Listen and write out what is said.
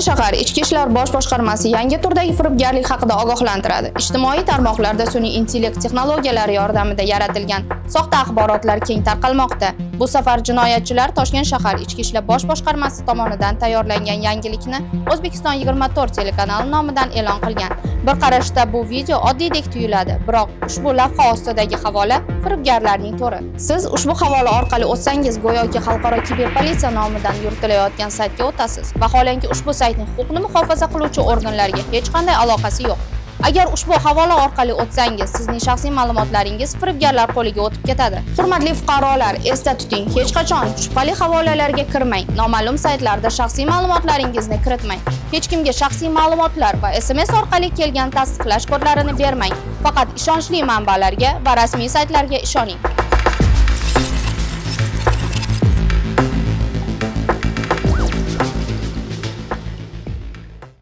Toshkent shahar Ichki ishlar bosh boshqarmasi yangi turdagi firibgarlik haqida ogohlantiradi. Ijtimoiy tarmoqlarda sun'iy intellekt texnologiyalari yordamida yaratilgan soxta axborotlar keng tarqalmoqda. Bu safar jinoyatchilar Toshkent shahar Ichki ishlar bosh boshqarmasi tomonidan tayyorlangan yangilikni O'zbekiston 24 telekanali nomidan e'lon qilgan. Bir qarashda bu video oddiydek tuyuladi, biroq ushbu lavha ostidagi havola firibgarlarning to'ri. Siz ushbu havola orqali o'tsangiz, go'yoki xalqaro kiberpolitsiya nomidan yuritilayotgan saytga o'tasiz. Vaholanki, ushbu saytning huquqni muhofaza qiluvchi organlarga hech qanday aloqasi yo'q. Agar ushbu havola orqali o'tsangiz, sizning shaxsiy ma'lumotlaringiz firibgarlar qo'liga o'tib ketadi. Hurmatli fuqarolar, esda tuting, hech qachon shubhali havolalarga kirmang, noma'lum saytlarda shaxsiy ma'lumotlaringizni kiritmang. Hech kimga shaxsiy ma'lumotlar va SMS orqali kelgan tasdiqlash kodlarini bermang. Faqat ishonchli manbalarga va rasmiy saytlarga ishoning.